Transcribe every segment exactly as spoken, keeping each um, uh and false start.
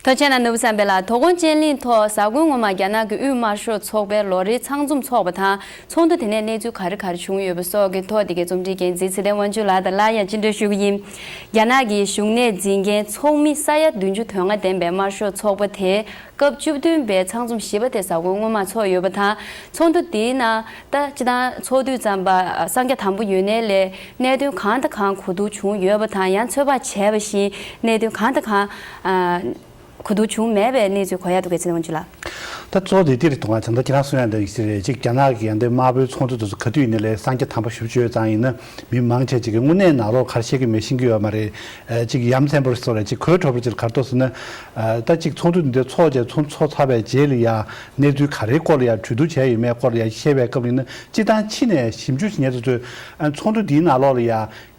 ཐུགས་རྗེ་གནང་ནོར་བུ་བསམ་འཕེལ་ལགས། དོ་དགོང་ཅན་གླིང་ཐོག་གཟའ་འཁོར་སྔོན་མ་རྒྱ་ནག་གི་དབུས་དམར་ཤོག་ཚོགས་པའི་ལོ་རེའི་ཚང་འཛོམས་ཚོགས་པ་དང་ཚོགས་འདུ་དེ་ནས་གནས་ཚུལ་ག་རེ་ག་རེ་བྱུང་ཡོད་པ་སོགས་ཀྱི་ཐོག་འདི་གའི་རྩོམ་སྒྲིག་འགན་འཛིན་ཚེ་བརྟན་དབང་ཕྱུག་ལགས་དང་སླར་ཡང་བཅར་འདྲི་ཞུ་གི་ཡིན། རྒྱ་ནག་གི་བཞུགས་གནས་འཛིན་མཁན་ཚོགས་མི་ས་ཡ་བདུན་ཅུ་དོན་ལྔ་ལྡན་པའི་དམར་ཤོག་ཚོགས་པ་དེ་སྐབས་བཅུ་བདུན་པའི་ཚང་འཛོམས་བཞི་པ་དེ་གཟའ་འཁོར་སྔོན་མ་ཚོགས་ཡོད་པ་དང་། ཚོགས་འདུ་དེའི་ནང་ད་སྤྱི་བཏང་ཚོགས་དུས་ཙམ་པ་གསང་རྒྱ་དམ་པོ་ཡོད་ནའི་ལས་གནད་དོན་གང་དང་གང་གོ་བསྡུར་བྱུང་ཡོད་པ་དང་། ཡང་ཚོད་དཔག་བྱས་པ་བཞིན་གནད་དོན་གང་དང་གང་གོ་བསྡུར་བྱུང་མེད་པའི་གནས་ཚུལ་གོ་ཡག་འདུག་གས། ཚེ་བརྟན་དབང་ཕྱུག་ལགས། ད་གཙོ་བོ་དེ་འདིར་གཏོང་བ་བྱས་ན། ད་ཁྱེད་རང་གསུང་ཡག་འདི་ཞིག་རེད། ཅིག་རྒྱ་ནག་གི་ཡང་འདི་དམར་པོའི་ཚོགས་འདུ་དེ་ཚོ་ག་དུས་ཡིན་ནའི་ལས་གསང་རྒྱ་དམ་པོ་ཞེ་པོ་ཅིག་ཡོད་ཙང་ཡིན་ན། མི་མང་ཆེ་ཅིག་གིས་དངོས་གནས་ནང་ལོགས་ག་རེ་བཤད་ཀྱི་མེད་ཤེས་ཀྱི་ཡོད་མ་རེད། ཨ་ཅིག་ཡ་མཚན་པོ་རེད་སོགས་རེད། ཅིག་གོ་འཕྲོ་པོ་ཅིག་ག་རེ་འདུག་ཟེར་ན། ཨ་ད་ཅིག་ཚོགས་འདུ་འདི་ཚོགས་བྱས། ཚོགས་ཚོགས་ཚར་བའི་རྗེས་ལ་ཡ་གནས་ཚུལ་ག་རེའི་སྐོར་ལ་ཡ་གྲོས་བསྡུར་བྱས་ཡོད་མེད་སྐོར་ལ་ཡ་བཤད་པའི་སྐབས་ལ་ཡིན་ན། སྤྱིར་བཏང་ཕྱི་ནས་ཞིབ་འཇུག་བྱེད་མཁན་དེ་ཚོས་ཨ་ཚོགས་འདུ་འདིའི་ནང་ལོགས་ལ་ཡ་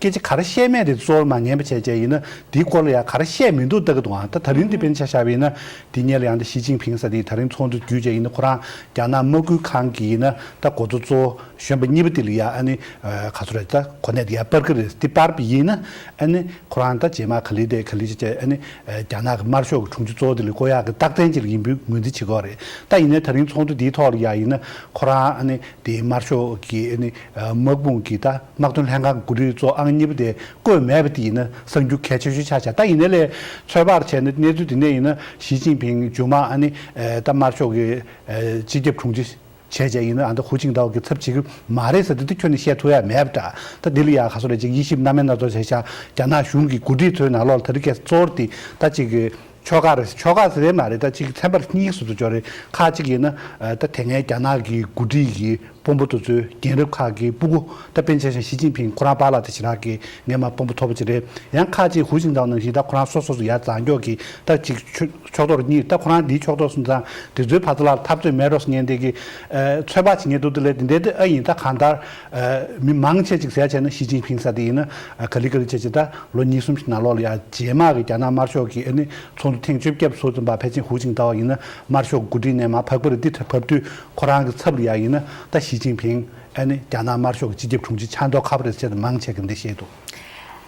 སྐད་ཆ་ག་རེ་བཤད་མེད་དེ་གཙོ་བོར་མ་ཉན་པ་བྱས་བྱས་ཡིན་ན། འདིའི་སྐོར་ལ་ཡ་ག་རེ་བཤད་མི་འདུག་ལྟ་གི་འདུག་ཨང་། ད་ད་རིང་འདི་དཔེར་ན་ཆ་བཞག་པ་ཡིན་ན། འདི་སྔོན་ལ་ཡང་ད་ཞི་ཅིན་ཕིང་ཟེར་དེ་ད་རིང་ཚོགས་འདུ་བརྒྱུད་བྱས་ཡིན་ན། ཁོ་རང་རྒྱ་ནག་དམག་ཁུལ་ཁང་གི་ཡིན་ན་ད་འགོ་གཙོ་གཙོ་བོ་གཞོན་པ་གཉིས་པ་དེ་ལ་ཡ་ཨ་ནི་ཨ་ག་ཚོད་རེད། ད་གོ་གནས་དེ་ཡ་སྤར་གི་རེད། དེ་སྤར་བ་ཡིན་ན་ཨ་ནི་ཁོ་རང་ད་རྗེས་མ་ག་ལེར་དེ་ག་ལེར་བྱས་བྱས་ཨ་ནི་ཨ་རྒྱ་ནག་གི་དམར་ཤོག་གི་དྲུང་ཆེ་གཙོ་བོ་དེ་ལ་བསྐོ་ཡག་གི་རྟགས་མཚན་ཅིག་ལ་ཡིན་པའི་ངོས་འཛིན་བྱེད་ཀྱི་ཡོད་རེད། ད་ཡིན་ནའི་ད་རིང་ཚོགས་འདུ་འདིའི་ཐོག་ལ་ཡ་ཡིན་ན། ཁོ་རང་ཨ་ནི་དེའི་དམར་ཤོག་གི་ཨ་ནི་ཨ་དམག་དཔུང་གི་ད་དམག་དོན་ལྷན་ཁང་གི་འགོ་ཁྲིད་གཙོ་ཨང་གཉིས་པ་དེ་བསྐོས་མེད་པ་དེ་ཡིན་ན་གསར་འགྱུར་གལ་ཆེ་ཤོས་ཆགས་ཤག་ད་ཡིན་ནའི་ལས་ཚོད་དཔག་བྱས་ན། གནས་ཚུལ་དེ་ནས་ཡིན་ན་ཞི་ཅིན་ཕིང་མཇུག་མ་ཨ་ནི་ཨ་ད་དམར་ཤོག་གི་ཨ་སྤྱི་ཁྱབ་དྲུང་ཆེ་བྱས་བྱས་ཡིན་ན། ཨ་ད་ཧུའུ་ཅིན་ཐའོ་གི་ཚབ་བྱེད་ཀྱི་མ་རེད་ཟེར་དེ་དེ་ཁྱོན་ནས་བཤད་ཐུབ་ཡ་མེད་པ་འདྲ། ད་འདི་ལ་ཡ་ག་ཚོད་རེད། ཅིག་དབྱེ་ཞིབ་སྣ་མིན་སྣ་ཚོགས་བྱས་ཤག་རྒྱ་ནག་གཞུང་གི་འགོ་ཁྲིད་ཚོའི་ནང་ལོགས་ལ་ད་རེས་ཀྱི་གཙོ་བོ་དེ་ད་ཅིག་གི་ཕྱོགས་ཁག་རེད། ཕྱོགས་ཁག་ཟེར་ཡས་མ་རེད། ད་ཅིག་ཚན་པ་གཉིས་སུ་ཚུད་ཡོད་རེད། ཁག་ཅིག་ཡིན་ན་ཨ་ད་དེ་སྔའི་རྒྱ་ནག་གི་འགོ་ཁྲིད་ཀྱི་དཔོན་པོ་དེ་ཚོའི་རྒན་རབས་ཁག་གི་སྤུ་གུ། ད་དཔེར་ན་ཆ་བཞག་ན་ཞི་ཅིན་ཕིང་ཁོ་རང་པཱ་ལགས་དེ་ཞེ་དྲག་གི་སྔས་མ་དཔོན་པོ་མཐོ་པོ་ཅིག་རེད། ཡང་ཁག་ཅིག་ཧུའུ་ཅིན་ཐའོ་ནང་བཞིན་ད་ཁོ་རང་སོ་སོ་སོ་ཡར་རྫོགས་མགྱོགས་ཀྱི་ད་ཅིག་ཕྱོགས་ཕྱོགས་གཏོགས་གཉིས། ད་ཁོ་རང་འདིའི་ཕྱོགས་གཏོགས་སོང་ཙང་དེ་ཚོའི་བར་དུ་ལ་འཐབ་རྩོད་མེད་འགྲོ་ཟེར་མཁན་དེ་གི་ཨ་ཚོད་དཔག་བྱེད་མཁན་འདུག་དེ་ལས་དེ་འདྲའི་དེ་ཨ་ཡིན། ད་གང་ལྟར་ཨ་མི་མང་ཆེ་ཅིག་ཟེར་བྱས་ན་ཞི་ཅིན་ཕིང་ཟེར་དེ་ཡིན་ན་ཨ་ག་ལེ་ག་ལེ་བྱས་བྱས། ད་ལོ་གཉིས་གསུམ་ཞིག་ནང་ལོགས་ལ་ཡ་རྗེས་མ་གི་རྒྱ་ནག་དམར་ཤོག་གི་ཨ་ནི་ཚོགས་འདུ་ཐེངས་བཅོ་བརྒྱད་པ་ཚོགས་ཙམ་པ་ཕལ་ཆེར་ཧུའུ་ཅིན་ཐའོ་ཡིན་ན་དམར་ཤོག་འགོ་ཁྲིད་ནས་མར་བབས་པ་རེད། འདི་བབས་དུས་ཁོ་རང་གི་ཚབ་ལ་ཡ་ཡིན་ན་ད་ཞི་ཅིན་ཕིང་ཨ་ནི་རྒྱ་ནག་དམར་ཤོག་གི་སྤྱི་ཁྱབ་དྲུང་ཆེ་ཆགས་མདོག་ཁ་པོ་རེད་ཟེར་ཏེ་མང་ཆེ་གིས་འདི་བཤད་འདུག་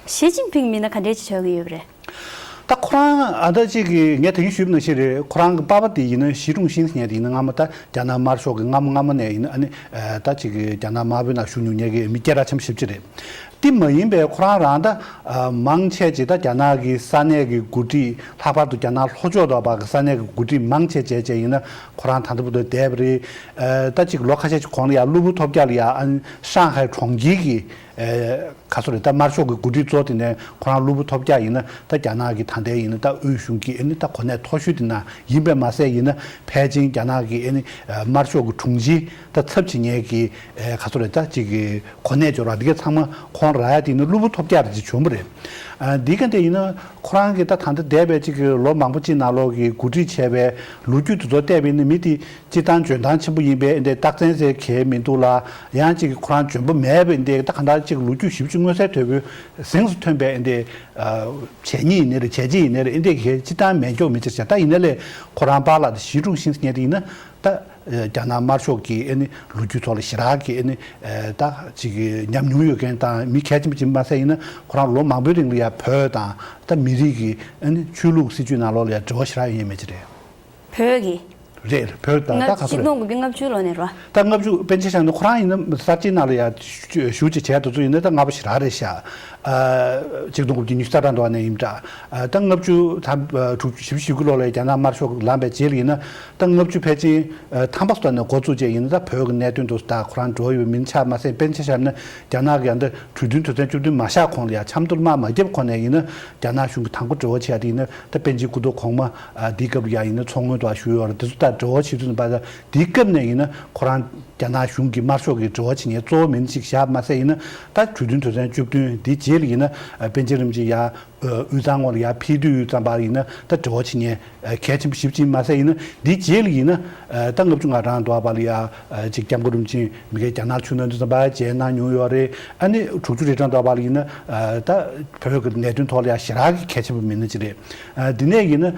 ཞི་ཅིན་ཕིང་མིན་ན་ག་འདྲས་ཅིག་ཆགས་ཀྱི་ཡོད་པ་རེད། ད་ཁོ་རང་ཨ་ད་ཅིག་གི་ངས་ད་གིན་ཞུས་པ་ནང་བཞིན་རེད། ཁོ་རང་གི་པ་ཕ་དེ་ཡིན་ན་ཞི་ཀྲུང་ཤིན་ཟེར་མཁན་དེ་ཡིན་ན་སྔ་མོ་ད་རྒྱ་ནག་དམར་ཤོག་གི་སྔ་མོ་སྔ་མོ་ནས་ཡིན་ན་ཨ་ནི་ཨ་ད་ཅིག་གི་རྒྱ་ནག་དམར་པོའི་ནང་ཞུགས་མྱོང་མཁན་གྱི་མི་སྐད་གྲགས་ཆེན་པོ་ཞེ་པོ་ཅིག་རེད། དེ་མ་ཡིན་པའི་ཁོ་རང་རང་ད་ཨ་མང་ཆེ་ཅིག་ད་རྒྱ་ནག་གི་ས་གནས་ཀྱི་འགོ་ཁྲིད། ལྷག་པར་དུ་རྒྱ་ནག་ལྷོ་ཕྱོགས་དུ་བ་གི་ས་གནས་ཀྱི་འགོ་ཁྲིད་མང་ཆེ་བྱས་བྱས་ཡིན་ན་ཁོ་རང་ད་ལྟ་བར་དུ་བསྡད་པ་རེད། ཨ་ད་ཅིག་ལོ་ཁ་ཤས་ཅིག་གོང་ལ་ཡ་གློ་བུར་ཐོལ་རྒྱག་ལ་ཡ་ཨ་ཧྲང་ཧའེ་གྲོང་ཁྱེར་གྱི་ཨ་ག་ཚོད་རེད། ད་དམར་ཤོག་གི་འགོ་ཁྲིད་གཙོ་དེ་ནས་ཁོ་རང་གློ་བུར་ཐོལ་རྒྱག་ཡིན་ན་ད་རྒྱ་ནག་གི་ད་ལྟའི་ཡིན་ན་ད་དབུས་གཞུང་གི་ཨ་ནི་ད་གོ་གནས་མཐོ་ཤོས་དེ་ན་ཡིན་པས་མ་ཟད་ཡིན་ན་ཕལ་ཆེར་རྒྱ་ནག་གི་ཨ་ནི་ཨ་དམར་ཤོག་གི་དྲུང་ཆེ་ད་ཚབ་བྱེད་མཁན་གྱི་ཨ་ག་ཚོད་རེད། ད་ཅིག་གི་གོ་གནས་འབྱོར་བ་འདི་ག་ཚང་མ་ཁོང་རག་ཡ་དེ་ནི་གློ་བུར་ཐོལ་རྒྱག་རེད་ཅེས་བྱུང་བ་རེད། ཨ་འདི་ག་འདྲ་ཡིན་ན་ཁོ་རང་གི་ད་ད་ལྟ་འདས་པའི་ཅིག་གི་ལོ་མང་པོ་ཅིག་ནང་ལོགས་ཀྱི་འགོ་ཁྲིད་བྱས་པའི་ལོ་རྒྱུས་དེ་ཚོ་བལྟས་པ་ཡིན་ན་མི་དེ་སྤྱིར་བཏང་འཇོན་ཐང་ཆེན་པོ་ཡིན་པའི་འདི་རྟགས་མཚན་ཟེར་གང་ཡང་མི་འདུག་ལ། ཡང་ཅིག་ཁོ་རང་འཇོན་པོ་མེད་པའི་འདི་ད་ག་འདྲ་ཅིག་ལོ་རྒྱུས་ཞིབ་ཅིག་མངོན་གསལ་དོད་པོའི་གཟེངས་སུ་ཐོན་པའི་འདི་ཨ་བྱས་ཉེས་ཡིན་ནའི་རེད། བྱས་རྗེས་ཡིན་ནའི་རེད། འདི་གི་སྤྱིར་བཏང་མེད་འཇོག་མི་བྱེད་ཤག་ད་ཡིན་ན་ལས་ཁོ་རང་པཱ་ལགས་དེ་ཞི་ཀྲུང་ཤིན་ཟེར་མཁན་དེ་ཡིན་ན་ད་རྒྱ་ནག་དམར་ཤོག་གི་ཨ་ནི་ལོ་རྒྱུས་ཐོག་ལ་ཞེ་དྲག་གི་ཨ་ནི་ཨ་ད་ཅིག་ཉམས་མྱོང་ཡོད་མཁན་དང་མི་གལ་ཆེན་པོ་ཅིག་མ་ཟད་ཡིན་ན་ཁོ་རང་ལོ་མང་པོའི་རིང་ལ་ཡ་བོད་དང་ད་མི་རིགས་ཀྱི་ཨ་ནི་ཆོས་ལུགས་སྲིད་ཇུས་ནང་ལོགས་ལ་ཡ་འབྲེལ་བ་ཞེ་དྲག་ཡོད་མཁན་ཅིག་རེད། བོད་ཀྱི། རེད། བོད་དང་ད་ག་ཚོད་རེད། ཆིག་སྟོང་དགུ་བརྒྱ་ལྔ་བཅུ་ལོ་ནས་རོ། ད་ལྔ་བཅུ་དཔེར་ན་ཆ་བཞག་ན་ཁོ་རང་ཡིན་ན་གསར་བརྗེའི་ནང་ལ་ཡ་ཞུ་ཞུ་ཅིག་བྱས་དུས་ཚོད་ཡིན་ན་ད་སྔ་པོ་ཞེ་དྲག་རེད་ཤག་ཨ་ཆིག་སྟོང་དགུ་བརྒྱ་ཉི་ཤུ་རྩ་གྲངས་དུ་བ་ནས་ཡིན་འདྲ། ཨ་ད་ལྔ་བཅུ་ཐམ་ཨ་དྲུག་ཅུ་བཞི་བཅུ་ཞེ་དགུ་ལོ་ལ་རྒྱ་ནག་དམར་ཤོག་ལངས་པའི་རྗེས་ལ་ཡིན་ན་ད་ལྔ་བཅུ་ཕལ་ཆེར་ཨ་ཐམ་པ་སོ་ནས་འགོ་བཙུགས་བྱས་ཡིན་ན་ད་བོད་ཀྱི་གནད་དོན་དུ་ད་ཁོ་རང་འགྲོ་ཡོད་མིན་ཆགས་མ་ཟད། དཔེར་ན་ཆ་བཞག་ན་རྒྱ་ནག་གི་ཡང་ད་གྲོས་མཐུན་དོན་ཚན་བཅུ་བདུན་མ་བཞག་གོང་ལ་ཡ་ཆབ་མདོར་དམག་མ་བརྒྱབ་གོང་ནས་ཡིན་ན་རྒྱ་ནག་གཞུང་གི་དང་པོ་འབྲེལ་བ་བྱས་ཏེ་ཡིན་ན་ད་པཎ་ཆེན་སྐུ་ཐོག་གོང་མ་ཨ་འདིའི་སྐབས་ལ་ཡ་ཡིན་ན་མཚོ་སྔོན་དུ་བཞུགས་ཡོད་རེད། དེ་ཚོ་ད་འབྲེལ་བ་བྱེད་དུས་ཙམ་པ་ད་འདིའི་སྐབས་ནས་ཡིན་ན་ཁོ་རང་རྒྱ་ནག་གཞུང་གི་དམར་ཤོག་གི་འབྲེལ་བ་བྱེད་མཁན་གཙོ་བོ་མིན་ཞིག་བཞག་མ་ཟད་ཡིན་ན་ད་གྲོས་མཐུན་དོན་ཚན་བཅུ་བདུན་འདིའི་རྗེས་ལ་ཡིན་ན་ཨ་པཎ་ཆེན་རིན་པོ་ཆེ་ཡ་དབུས་གཙང་ངོས་ལ་ཡར་ཕེབས་དུས་ཙམ་པ་ཡིན་ན་ད་འབྲེལ་བ་བྱེད་མཁན་གལ་ཆེན་པོ་ཞེ་པོ་ཅིག་མ་ཟད་ཡིན་ན་འདིའི་རྗེས་ལ་ཡིན་ན་ད་ལྔ་བཅུ་ང་གྲངས་དུ་བ་ལ་ཡ་ཅིག་སྐྱབས་མགོན་རིན་པོ་ཆེ་མི་སྒེར་རྒྱ་ནག་ཆུ་ནང་དུ་ཙམ་པ་མཇལ་གནང་མྱོང་ཡོད་རེད། ཨ་ནི་དྲུག་ཅུ་རེ་གྲངས་དུ་བ་ལ་ཡིན་ན་ད་བོད་ཀྱི་གནད་དོན་ཐོག་ལ་ཡ་ཞེ་དྲག་གི་གལ་ཆེན་པོ་མིན་ནི་ཅིག་རེད། འདི་ནས་ཡིན་ན་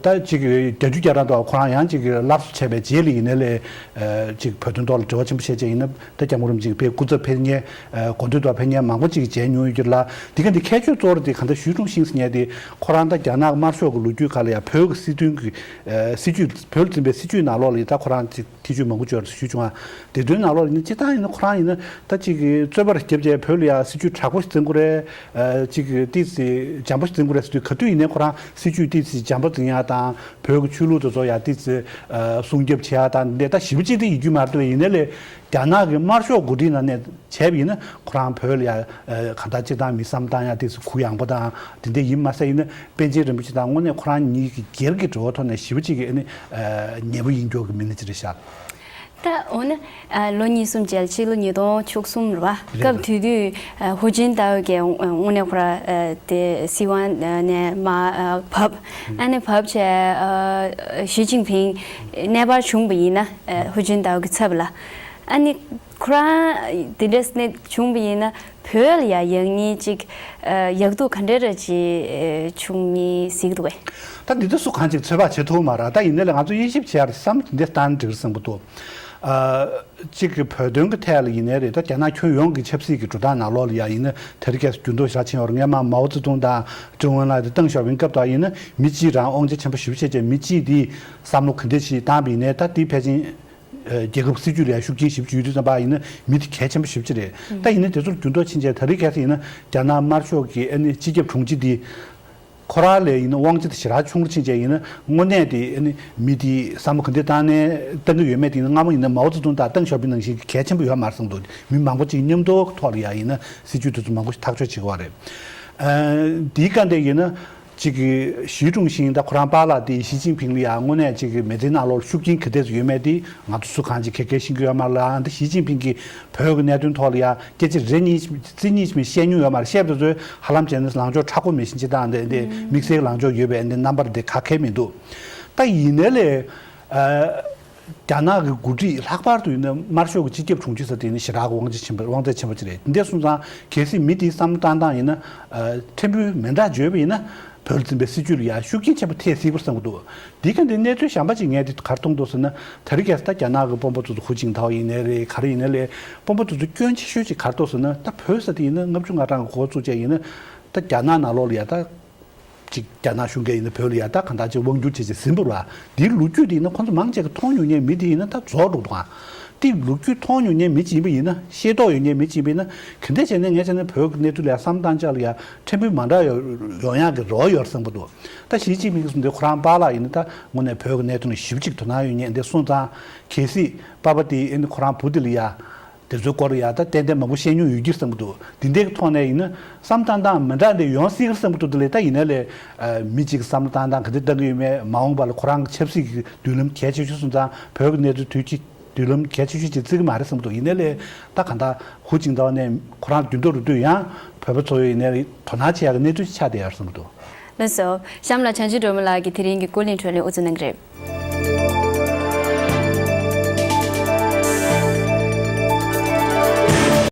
ད་ཅིག་བརྒྱད་ཅུ་གྱ་གྲངས་དུ་བ་ཁོ་རང་ཡང་ ཅིག་གི་སླར་གསོ་བྱས་པའི་རྗེས་ལ་ཡིན་ནའི་ལས། ཨ་ཅིག་བོད་དོན་ཐོག་ལ་འབྲེལ་བ་ཆེན་པོ་བྱས་བྱས་ཡིན་ན་ད་སྐྱབས་མགོན་རིན་པོ་ཆེ་གི་དཔེ་སྐུ་ཚབ་ཕེབས་མཁན། ཨ་དགོན་སྡེ་ཐོག་ཕེབས་མཁན་མང་པོ་ཅིག་མཇལ་མྱོང་ཡོད་ཀྱི་ལ། དེ་ག་འདི་ཁྱད་ཆོས་གཙོ་བོ་དེ་གང་ལྟར་ཞུས་ཀྲུང་ཤིན་ཟེར་མཁན་དེ་ཁོ་རང་ད་རྒྱ་ནག་དམར་ཤོག་གི་ལོ་རྒྱུས་སྒང་ལ་ཡང་བོད་ཀྱི་སྲིད་དོན་གྱི་ཨ་སྲིད་ཇུས། བོད་ལ་འཛིན་པའི་སྲིད་ཇུས་ནང་ལོགས་ལ་ཡིན་ད་ཁོ་རང་ཅིག་ཐེ་བྱུས་མང་པོ་བྱས་ཞུས་བྱུང་བ། དེ་དོན་ནང་ལོགས་ལ་ཡིན་ན་སྤྱིར་བཏང་ཡིན་ན་ཁོ་རང་ཡིན་ན་ད་ཅིག་གི་རྩོད་པ་རེ་བརྒྱབ་བྱས་བོད་ལ་ཡང་སྲིད་ཇུས་དྲག་པོ་ཞིག་འཛིན་དགོས་རེད། ཨ་ཅིག་གི་ཏོག་ཙམ་འཇམ་པོ་ཞིག་འཛིན་དགོས་རེད་ཟེར་དུས་ག་དུས་ཡིན་ནའི་ཁོ་རང་སྲིད་ཇུས་ཏོག་ཙམ་འཇམ་པོ་འཛིན་ཡག་དང་བོད་ཀྱི་ཆོས་ལུགས་དེ་ཚོ་ཡང་ཏོག་ཙམ་ཨ་སྲུང་སྐྱོབ་བྱེད་ཡག་དང་འདི་འདྲ་ད་ཞེ་པོ་ཅིག་དེ་ཡིན་རྒྱུ་མ་རེད་འདུག་ཡིན་ནའི་ལས་རྒྱ་ནག་གི་དམར་ཤོག་འགོ་ཁྲིད་ནང་ནས་བྱས་པ་ཡིན་ན་ཁོ་རང་བོད་ལ་ཡང་ཨ་གང་ལྟར་སྤྱིར་བཏང་མི་བསམ་བློ་བཏང་ཡག་ཏོག་ཙམ་གུ་ཡངས་པོ་དང་དེ་འདྲ་ཡིན་མ་ཟད་ཡིན་ན་པཎ་ཆེན་རིན་པོ་ཆེ་དང་དངོས་གནས་ཁོ་རང་གཉིས་ཀྱི་སྒེར་གྱི་འབྲེལ་བ་ཐོག་ནས་ཞེ་པོ་ཅིག་གི་ཨ་ནི་ཨ་ཉེ་པོ་ཡིན་རྒྱུ་གི་མི་སྣ་ཅིག་རེད་ཤག་ད་འོ་ན་ཨ་ལོ་གཉིས་གསུམ་རྗེས་ཕྱི་ལོ་ཉིས་སྟོང་བཅུ་གསུམ་རེད་པ། རེད། སྐབས་དེ་དུས་ཨ་ཧུའུ་ཅིན་ཏའོ་གིས་དངོས་གནས་ཁོ་རང་ཨ་དེ་སྲིད་དབང་ནས་མར་ཨ་བབས། ཨ་ནི་བབས་བྱས་ཨ་ཞི་ཅིན་ཕིང་གནས་སྤར་བྱུང་བ་ཡིན་ན་ཨ་ཧུའུ་ཅིན་ཏའོ་གི་ཚབ་ལ། ཨ་ནི་ཁོ་རང་དེ་འདྲས་ནས་བྱུང་བ་ཡིན་ན་བོད་ལ་ཡང་ཡག་ཉེས་ཅིག་ཨ་ཡག་སྡུག་ག་འདྲ་རེ་ཅིག་ཨ་བྱུང་མིན་གཟིགས་འདུག་གས། ད་འདི་ཚོ་སུ་གང་ཅིག་ཚོད་དཔག་བྱེད་ཐུབ་མ་རེད། ད་ཡིན་ནའི་ལས་ང་ཚོ་དབྱེ་ཞིབ་བྱེད་ཡག་རེད་བསམ་འདི་སྟན་འགྲིག་བསམ་གྱི་འདུག་ཨ་གཅིག་གི་བོད་དོན་གྱི་ཐད་ལ་ཡིན་ནའི་རེད། ད་རྒྱ་ནག་ཁྱོན་ཡོངས་ཀྱི་ཆབ་སྲིད་ཀྱི་འགྲོ་སྟངས་ནང་ལོགས་ལ་ཡང་ཡིན་ན་དེ་རིང་ཁ་སང་འགྱུར་ལྡོག་ཞེ་དྲག་ཕྱིན་ཡོད་རེད། སྔོན་མ་མའོ་ཙེ་ཏུང་དང་ཀྲེང་ཝུན་ལའེ་དང་ཏེང་ཞའོ་ཕིང་སྐབས་དུ་ཡིན་ན་མི་གཅིག་རང་དབང་ཆ་ཆེན་པོ་ཞེ་པོ་བྱས་བྱས་མི་གཅིག་དེས་བསམ་བློ་ག་འདྲ་ཞིག་བཏང་བ་ཡིན་ནའི་ད་དེ་ཕལ་ཆེར་རྒྱལ་ཁབ་སྲིད་ཇུས་ལ་ཡང་ཤུགས་རྐྱེན་ཞེ་པོ་ཅིག་ཡོད་དུས་ཙམ་པ་ཡིན་ན་མི་དེ་གལ་ཆེན་པོ་ཞེ་པོ་ཅིག་རེད། ད་ཡིན་ན་དེ་ཚོར་འགྱུར་ལྡོག་ཕྱིན་བྱས་དེ་རིང་ཁ་སང་ཡིན་ན་རྒྱ་ནག་དམར་ཤོག་གི་ཨ་ནི་སྤྱི་ཁྱབ་དྲུང་ཆེ་དེ། ཁོ་རང་ལས་ཡིན་ན་དབང་ཆ་དེ་ཞེ་དྲག་ཆུང་རུ་ཕྱིན་བྱས་ཡིན་ན་དངོས་གནས་དེ་ཨ་ནི་མི་དེ་བསམ་བློ་ག་འདྲ་བཏང་ནས་བཏང་གི་ཡོད་མེད་དེ་ཡིན་ན་སྔ་མོ་ཡིན་ན་མའོ་ཙེ་ཏུང་དང་ཏེང་ཞའོ་ཕིང་ནང་བཞིན་གལ་ཆེན་པོ་ཡོད་མ་རེད་བསམ་འདུག་མི་མང་པོ་ཅིག་མཉམ་དུ་ཐོག་ལ་ཡང་ཡིན་ན་སྲིད་ཇུས་དེ་ཚོ་མང་པོ་ཞིག་ཐག་གཅོད་བྱེད་དགོས་པ་རེད། ཨ་དེའི་སྐབས་དེ་ཡིན་ན་ཅིག་གི་ཞི་ཀྲུང་ཤིན་དང་ཁོ་རང་པཱ་ལགས་དེ་ཞི་ཅིན་ཕིང་ལ་ཡང་དངོས་གནས་ཅིག་གི་མི་ཚེའི་ནང་ལོགས་ལ་ཤུགས་རྐྱེན་ག་འདྲ་ཡོད་མེད་དེ་ང་ཚོ་སུ་གང་ཅིག་ག་གེ་ཤེས་ཀྱི་ཡོད་མ་རེད་ལ། ཨ་འདི་ཞི་ཅིན་ཕིང་གིས་བོད་ཀྱི་གནད་དོན་ཐོག་ལ་ཡང་སྐད་ཆ་རེ་གཉིས་རྩིས་གཉིས་ཤིག་བཤད་མྱོང་ཡོད་མ་རེད། བཤད་པ་དེ་ཚོས་ཧ་ལམ་བྱས་ན་ལངས་ཕྱོགས་མཁྲེགས་པོ་མེད་བཞིན་ཅིག་དང་འདི་འདི་དམིགས་བསལ་ལངས་ཕྱོགས་ཡོད་པའི་འདི་རྣམ་པ་འདི་ག་གེ་མི་འདུག་ད་ཡིན་ནའི་ལས་ཨ་རྒྱ་ནག་གི་འགོ་ཁྲིད་ལྷག་པར་དུ་ཡིན་ན་དམར་ཤོག་གི་སྤྱི་ཁྱབ་དྲུང་ཆེ་ཟེར་དེ་ནི་ཞེ་དྲག་གི་དབང་ཆ་ཆེན་པོ་དབང་ཚད་ཆེན་པོ་ཅིག་རེད། འདི་འདྲ་སོང་ཙང་གལ་སྲིད་མི་དེའི་བསམ་བློ་བཏང་སྟངས་ཡིན་ན་ཨ་ཕྲན་བུ་མི་འདྲ་བརྗོད་པ་ཡིན་ན་བོད་ལ་འཛིན་པའི་སྲིད་ཇུས་ལ་ཡང་ཤུགས་རྐྱེན་ཆེན་པོ་ཐེབས་སྲིད་པར་བསམ་གྱི་འདུག་འདི་ག་འདི་གནས་ཚུལ་གཞན་པ་ཅིག་ངས་འདི་ག་རེ་མཐོང་འདུག་ཟེར་ན་དེ་རིང་ཁ་སང་ད་རྒྱ་ནག་གི་དཔོན་པོ་ཚོ་ཧུའུ་ཅིན་ཐའོ་ཡིན་ནའི་རེད། ག་རེ་ཡིན་ནའི་ལས་དཔོན་པོ་ཚོ་སྐྱོན་ཆེ་ཤོས་ཅིག་ག་རེ་འདུག་ཟེར་ན་ད་བོད་ཟེར་དེ་ཡིན་ན་ལྔ་བཅུ་ང་གྲངས་ཀྱི་འགོ་བཙུགས་བྱས་ཡིན་ན་ད་རྒྱ་ནག་ནང་ལོགས་ལ་ཡ་ད་ཅིག་རྒྱ་ནག་གཞུང་གིས་ཡིན་ན་བོད་ལ་ཡ་ད་གང་ལྟར་ཅིག་དབང་བསྒྱུར་བྱས་བྱས་ཟིན་པ་རེད་བ། འདིའི་ལོ་རྒྱུས་དེ་ཡིན་ན་ཁོང་ཚོ་མང་ཆེ་གིས་མཐོང་མྱོང་མཁན་མི་དེ་ཡིན་ན་ད་རྫོགས་འགྲོ་འདུག་ཨ། དེ་ལོ་རྒྱུས་མཐོང་མྱོང་མཁན་མི་གཅིག་ཡིན་པ་ཡིན་ན་ཤེས་རྟོགས་ཡོད་མཁན་མི་གཅིག་ཡིན་པ་ཡིན་ན་ག་འདྲ་བྱས་ནས་ངས་བྱས་ན་བོད་ཀྱི་གནས་ཚུལ་ལ་བསམ་བཏང་ཆ་ལ་ཡ་ཕྲན་བུ་མ་འདྲ་ཡོང་ཡག་གི་རེ་བ་ཡོད་བསམ་གྱི་འདུག་ད་ཞི་ཅིན་ཕིང་གསུངས་དེ་ཁོ་རང་པཱ་ལགས་ཡིན་ན་ད་དངོས་གནས་བོད་ཀྱི་གནད་དོན་ལ་ཞེ་པོ་ཅིག་དོ་སྣང་ཡོད་མཁན་འདི་སོང་ཙང་གལ་སྲིད་པཱ་ལགས་དེ་ཨ་ནི་ཁོ་རང་བུ་དེ་ལ་ཡ་དེ་ཚོའི་སྐོར་ལ་ཡ་ད་ཏན་ཏན་མང་པོ་བཤད་མྱོང་ཡོད་ཀྱི་བསམ་གྱི་འདུག་འདི་འདྲའི་ཐོག་ནས་ཡིན་ན་བསམ་བཏང་སྟངས་མི་འདྲ་འདི་ཡོང་སྲིད་ཀྱི་བསམ་གྱི་འདུག་དེ་ལས་ད་ཡིན་ན་ལས་མི་གཅིག་གི་བསམ་བློ་བཏང་སྟངས་ག་འདྲ་བཏང་གི་ཡོད་མེད་མ་འོངས་པ་ལ་ཁོ་རང་གི་ཆབ་སྲིད་ཀྱི་མདུན་ལམ་གལ་ཆེ་ཤོས་སོང་ཙང་བོད་ཀྱི་གནས་ཚུལ་དུས་ཀྱི་མདུན་ལམ་གལ་ཆེ་ཤོས་ཅིག་བརྩི་གི་མ་རེད་བསམ་འདུག་ཡིན་ནའི་ལས་ད་གང་ལྟར་ཧུའུ་ཅིན་ཐའོ་ནས་ཁོ་རང་རྒྱུན་དུ་རུ་དུས་ཡང་བོད་པ་ཚོ་ཡིན་ནའི་དོ་སྣང་བྱེད་ཡག་གི་གནས་ཚུལ་ཆགས་བསྡད་ཡོད་བསམ་འདུག་ལགས་སོ། གཤམ་ལ་བྱང་ཆུབ་སྒྲོལ་མ་ལགས་ཀྱིས་དེ་རིང་གི་ཀུན་གླེང་བགྲོ་གླེང་དབུ་འཛུགས་གནང་གི་རེད།